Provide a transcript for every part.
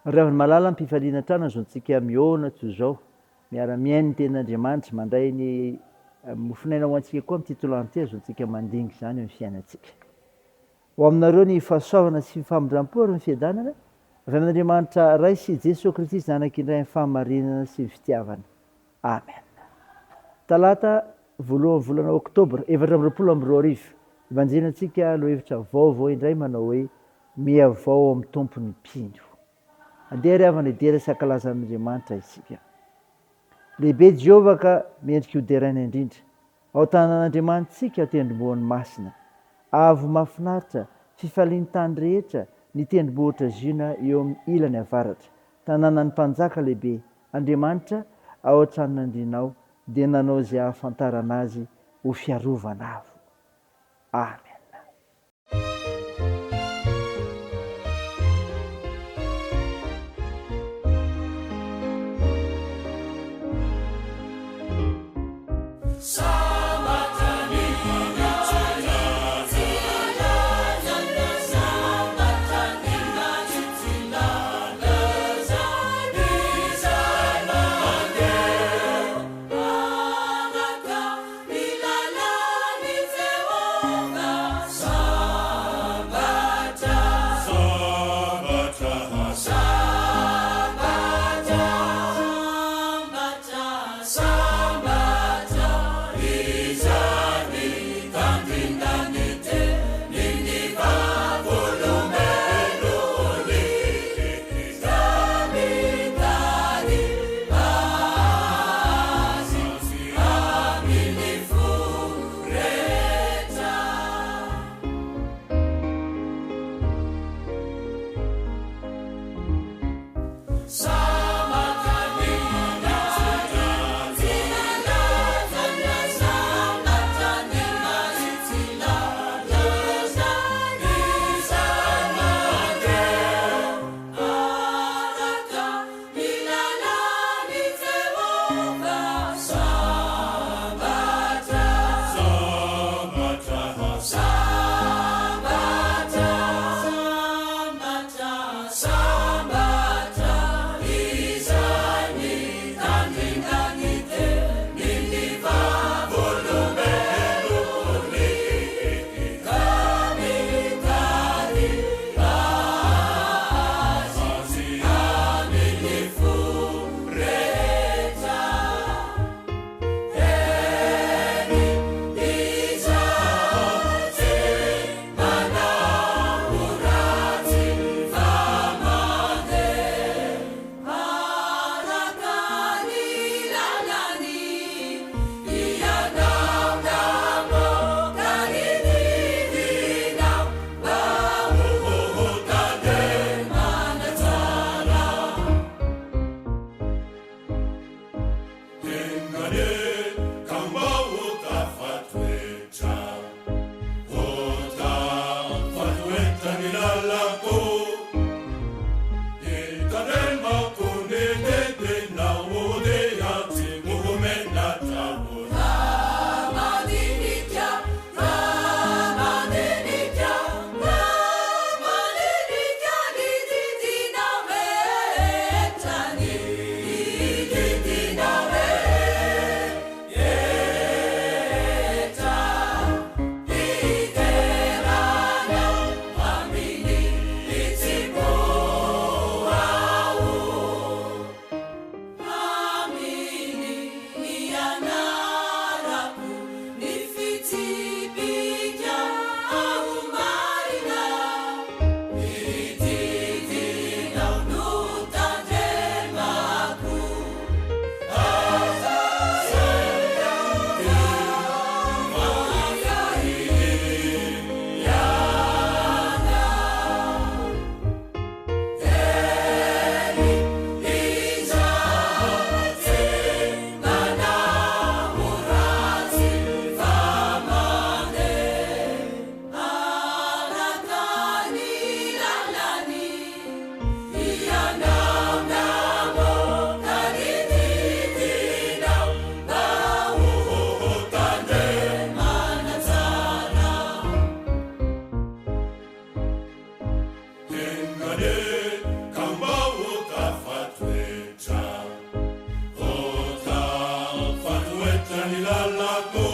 Ry havana malala, am-pifaliana hatrany azontsika mihaona toy izao, miara-mihaino ny tenin'Andriamanitra, mandray ny mofon'aina ho antsika koa amin'ity tolàna ity, azontsika mandinga izany eo amin'ny fiainantsika. Ho aminareo ny fahasoavana sy famindram-po ary ny fiadanana avy amin'Andriamanitra Ray sy Jesoa Kristy Zanak'indray amin'ny fahamarinana sy ny fitiavana. Amen. Talata voalohan'ny volana oktobra 2024, ibanjinantsika lohahevitra vaovao indray manao hoe Mihavao ao amin'ny Tompo ny mpino. Andeha ry havana hidera sy hankalaza an'Andriamanitra isika. Lehibe Jehovah ka mendrika ho deraina indrindra. Ao an-tanàn'Andriamanitsika, tendrombohiny masina. Avo mahafinaritra, fifalian'ny tany rehetra, ny tendrombohitra Ziona eo amin'ny ilany avaratra. Tanànan'ny Mpanjaka lehibe, Andriamanitra, ao an-tranon'andrianao, dia nanao izay hahafantarana azy ho fiarovana avo. Amen. ny lalako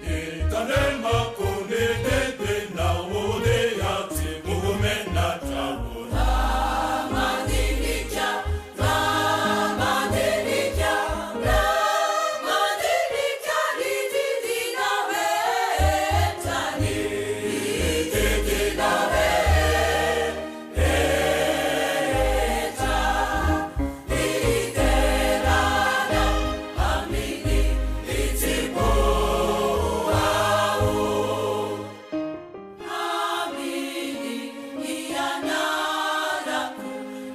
Hitandremako ny didinao Dia tsy ho menatra aho. Raha mandinika, raha mandinika, raha mandinika ny didinao rehetra, ny didinao rehetra, hiderana amin'ny hitsim-po aho. Aminy hianarako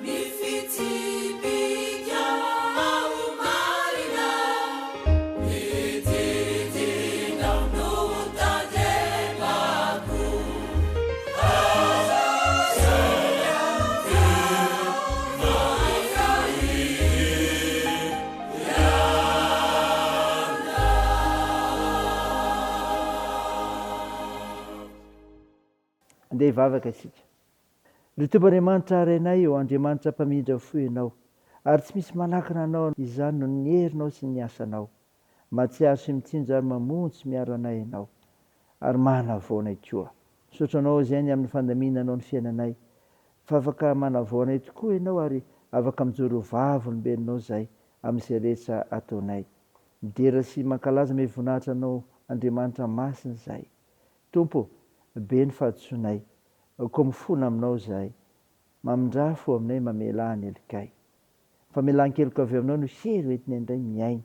ny fitsipika ao marina. Ny didinao no tandremako. Andeha hivavaka isika. Ry Tompo Andriamanitra Rainay ô, Andriamanitra mpamindra fo Ianao, ary tsy misy manakana Anao izany noho ny herinao sy ny asanao. Mahatsiaro sy mitsinjo ary mamonjy sy miaro anay Ianao, ary manavao anay koa. Misaotra Anao izay ny amin'ny fandaminanao ny fiainanay, fa afaka manavao anay tokoa Ianao ary afaka mijoro ho vavolombelonao izahay amin'izay rehetra ataonay. Midera sy mankalaza ame voninahitra Anao Andriamanitra Masina izahay. Tompo ô, be ny fahadisoanay, koa mifona Aminao izahay. Mamindrà fo aminay mamelà ny helikay. Famelan-keloka avy Aminao no hery hoentinay indray miaina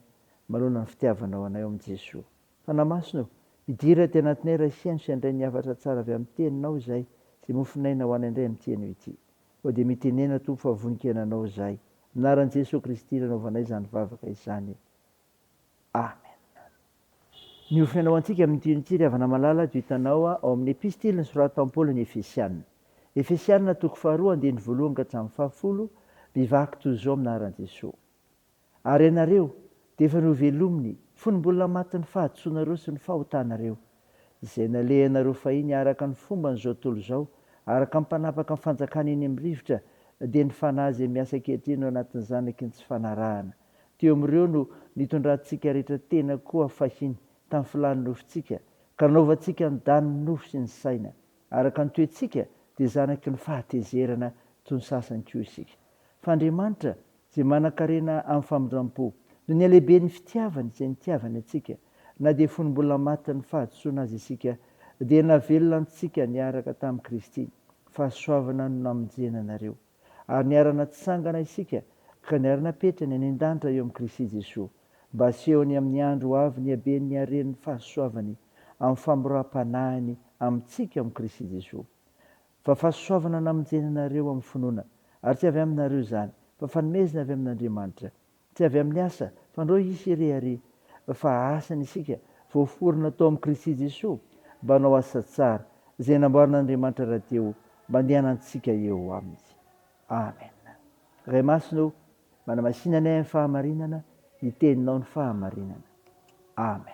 manoloana ny fitiavanao anay ao amin'i Jesoa. Fanahy Masina ô, midira aty anatinay raha hihaino sy handray ny hafatra tsara avy amin'ny Teninao izahay, izay mofon'aina ho anay indray amin'ity anio ity. Koa dia mitenena Tompo fa vonon-kiaina Anao izahay. Amin'ny anaran'i Jesoa Kristy no anaovanay izany vavaka izany. Amen. Ny ho fiainana ho antsika amin'ity anio ity ry havana malala dia hitanao ao amin'ny Epistily nosoratan'i Paoly ny Efesiana. Efesiana toko faharoa andininy voalohany ka hatramin'ny fahafolo, mivaky toy izao amin'ny anaran'i Jesoa. Ary ianareo dia efa novelominy fony mbola matin'ny fahadisoanareo sy ny fahotanareo, izay nalehanareo fahiny araka ny fomban'izao tontolo izao, araka ny mpanapaka ny fanjakana eny amin'ny rivotra, dia ny fanahy izay miasa ankehitriny ao anatin'ny zanaky ny tsy fanarahana. Teo amin'ireo no nitondrantsika rehetra tena koa fahiny tamin'ny filàn'ny nofontsika, ka nanaovantsika ny danin'ny nofo sy ny saina. Araka ny toetsika dia zanaky ny fahatezerana toy ny sasany koa isika. Fa Andriamanitra, izay manankarena amin'ny famindram-po, noho ny halehiben'ny fitiavany izay nitiavany antsika, na dia fony mbola matin'ny fahadisoana aza isika, dia nahavelona antsika niaraka tamin'i Kristy, fahasoavana no namonjena anareo. Ary niara-natsangana isika, ka niara-napetrany any an-danitra eo amin'i Kristy Jesoa, mba hasehony amin'ny andro ho avy ny haben'ny haren'ny fahasoavany amin'ny famoram-panahiny amintsika ao amin'i Kristy Jesoa. Fa fahasoavana namonjena anareo amin'ny finoana, ary tsy avy aminareo izany, fa fanomezana avy amin'Andriamanitra, tsy avy amin'ny asa, fandrao hisy hirehareha, fa asany isika, voaforona tao amin'i Kristy Jesoa, mba hanao asa tsara, izay namboarin'Andriamanitra rahateo, mba handehanantsika eo aminy. Amen. Ray Masina ô, manamasina anay amin'ny fahamarinana, ny Teninao ny fahamarinana. Amen.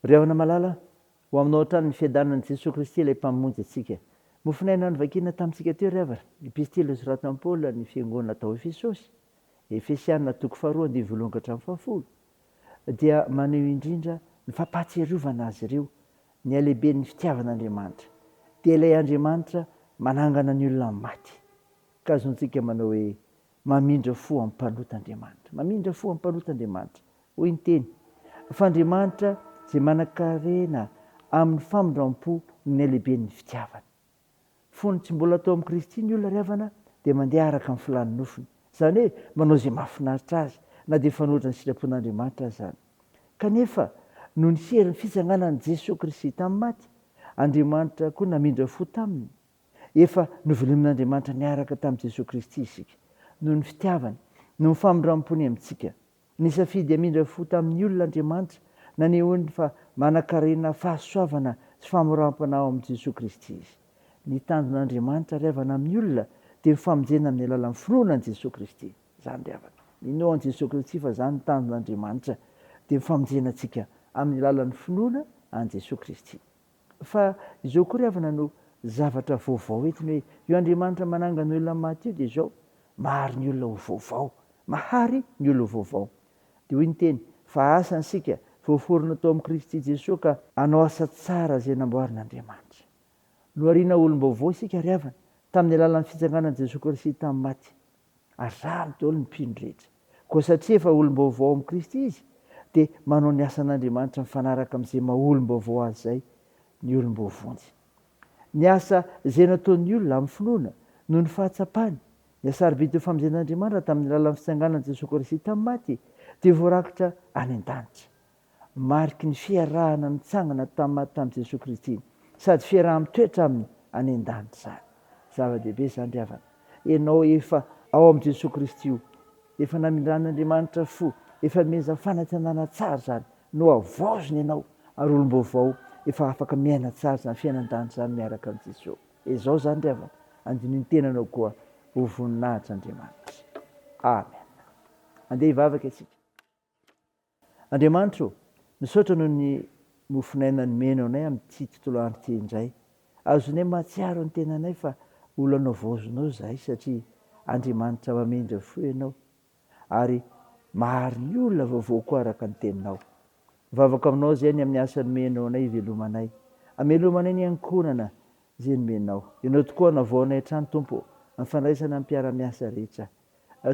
Ry havana malala, ho aminao hatrany ny fiadanan'i Jesoa Kristy ilay Mpamonjy antsika. Mofon'aina novakiana tamintsika teo ry havana, Epistily nosoratan'i Paoly ny fiangonana tao Efesosy, Efesiana toko faharoa andininy voalohany ka hatramin'ny fahafolo, dia maneho indrindra ny fampahatsiarovana azy ireo ny halehiben'ny fitiavan'Andriamanitra, dia ilay Andriamanitra manangana ny olona maty, ka azontsika manao hoe Mamindra fo amin'ny mpanota Andriamanitra. Mamindra fo amin'ny mpanota Andriamanitra. Hoy ny teny, Fa Andriamanitra izay manan-karena amin'ny famindram-po no nihalehiben'ny fitiavany. Fony tsy mbola tao amin'i Kristy ny olona ry havana dia mandeha araka ny filàn'ny nofony. Izany hoe manao izay mahafinaritra azy na dia mifanohitra ny sitrapon'Andriamanitra aza izany. Kanefa noho ny herin'ny fitsanganan'i Jesoa Kristy tamin'ny maty, Andriamanitra koa namindra fo taminy. Efa novelomin'Andriamanitra niaraka tamin'i Jesoa Kristy isika, noho ny fitiavany, noho ny famindram-pony amintsika. Nisafidy hamindra fo tamin'ny olona Andriamanitra, nanehoany fa manankarena fahasoavana sy famoram-panahy ao amin'i Jesoa Kristy Izy. Ny tanjon'Andriamanitra ry havana amin'ny olona dia ny famonjena amin'ny alalan'ny finoana an'i Jesoa Kristy. Izany ry havana. Minoa an'i Jesoa Kristy fa izany ny tanjon'Andriamanitra dia ny famonjena antsika amin'ny alalan'ny finoana an'i Jesoa Kristy. Fa izao koa ry havana no zavatra vaovao entiny hoe io Andriamanitra manangana olona maty io dia izao, mahary ny olona ho vaovao, mahary ny olona ho vaovao. Dia hoy ny teny, Fa asany isika, voaforona tao amin'i Kristy Jesoa ka hanao asa tsara izay namboarin'Andriamanitra. Nohariana ho olom-baovao isika ry havana, tamin'ny alalan'ny fitsanganan'i Jesoa Kristy tamin'ny maty. Ary rariny daholo ny mpino rehetra. Koa satria efa olom-baovao ao amin'i Kristy izy, dia manao ny asan'Andriamanitra mifanaraka amin'izay maha olom-baovao azy izay ny olom-boavonjy. Ny asa izay nataon'ny olona amin'ny finoana noho ny fahatsapany ny hasarobidin'ny famonjen'Andriamanitra tamin'ny alalan'ny fitsanganan'i Jesoa Kristy tamin'ny maty dia voarakitra any an-danitra. Mariky ny fiarahana mitsangana tamin'ny maty tamin'i Jesoa Kristy sady fiaraha-mitoetra Aminy any an-danitra izany. Zava-dehibe izany ry havana. Ianao efa ao amin'i Jesoa Kristy io, efa namindran'Andriamanitra fo, efa nomeny fanantenana tsara izany, nohavaozina ianao ary olom-baovao efa afaka miaina tsara izany fiainan-danitra izany miaraka amin'i Jesoa. Izao izany ry havana, andiniho ny tenanao koa ho voninahitr'Andriamanitra. Amen. Andeha hivavaka isika. Andriamanitra ô, misaotra noho ny mofon'aina nomenao anay amin'ity tontolo andro ity indray. Azonay mahatsiaro ny tenanay fa olona nohavaozinao izahay satria Andriamanitra mamindra fo Ianao ary mahary ny olona vaovao koa araka ny teninao. Mivavaka aminao izahay ny amin'ny asa nomenao anay hivelomanay. Amelomanay ny ankohonana izay nomenao. Ianao tokoa hanavao anay hatrany Tompo ô, amin'ny fandraisana ny mpiara-miasa rehetra.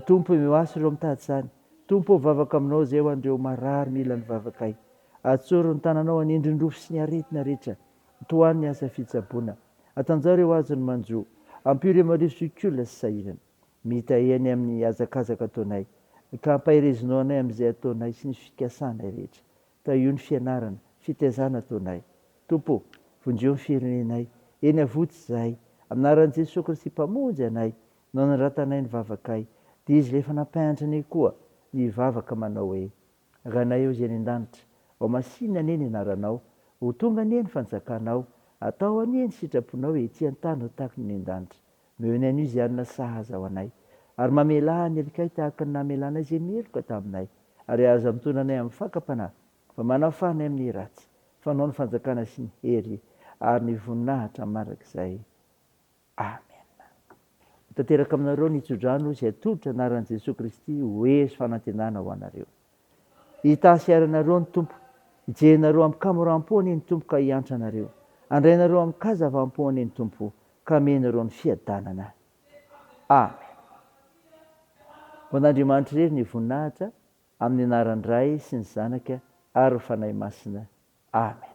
Tompo omeo aso ireo mitady izany. Tompo ô vavaka aminao izay ho an'ireo marary mila ny vavakay. Atsory ny tananao hanendry ny rofy sy ny aretina rehetra. Tohano ny asa fitsaboana. Atanjao ireo azon'ny manjo. Ampio ireo marivo zokiolona sy sahirana. Mitahiha ny amin'ny hazakazaka ataonay. Ka ampaherezinao anay amin'izay ataonay sy ny fikasanay rehetra. Tahio ny fianarana, fitaizana ataonay. Tompo ô, vonjeo ny firenenay. Eny avoty izahay. Amin'ny anaran'i Jesoa Kristy Mpamonjy anay. No anoratanay ny vavakay, dia Izy ilay efa nampianatra anay koa ny hivavaka manao hoe, Ranay ao izay any an-danitra, ho masinina anie ny anaranao, ho tonga anie ny fanjakanao, atao anie ny sitraponao ety an-tany ho tahaka ny any an-danitra. Omeo anay anio izay hanina sahaza ho anay, ary mamelà ny helikay tahaka ny namelanay izay meloka taminay, ary aza mitondra anay amin'ny fakam-panahy, fa manafaha anay amin'ny ratsy, fa Anao ny fanjakana sy ny hery ary ny voninahitra mandrakizay. Amena. Ho tanteraka aminareo ny tsodrano izay atolotra anaran'i Jesoa Kristy ho hery sy fanantenana ho anareo. Hitahy sy hiaro anareo ny Tompo. Hijery anareo amin-kamoram-po anie ny Tompo ka hiantra anareo. Handray anareo amin-kazavam-po anie ny Tompo ka hameno anareo ny fiadanana. Amena. Ho an'Andriamanitra irery ny voninahitra, amin'ny anaran'ny Ray sy ny Zanaka ary ny Fanahy Masina. Amena.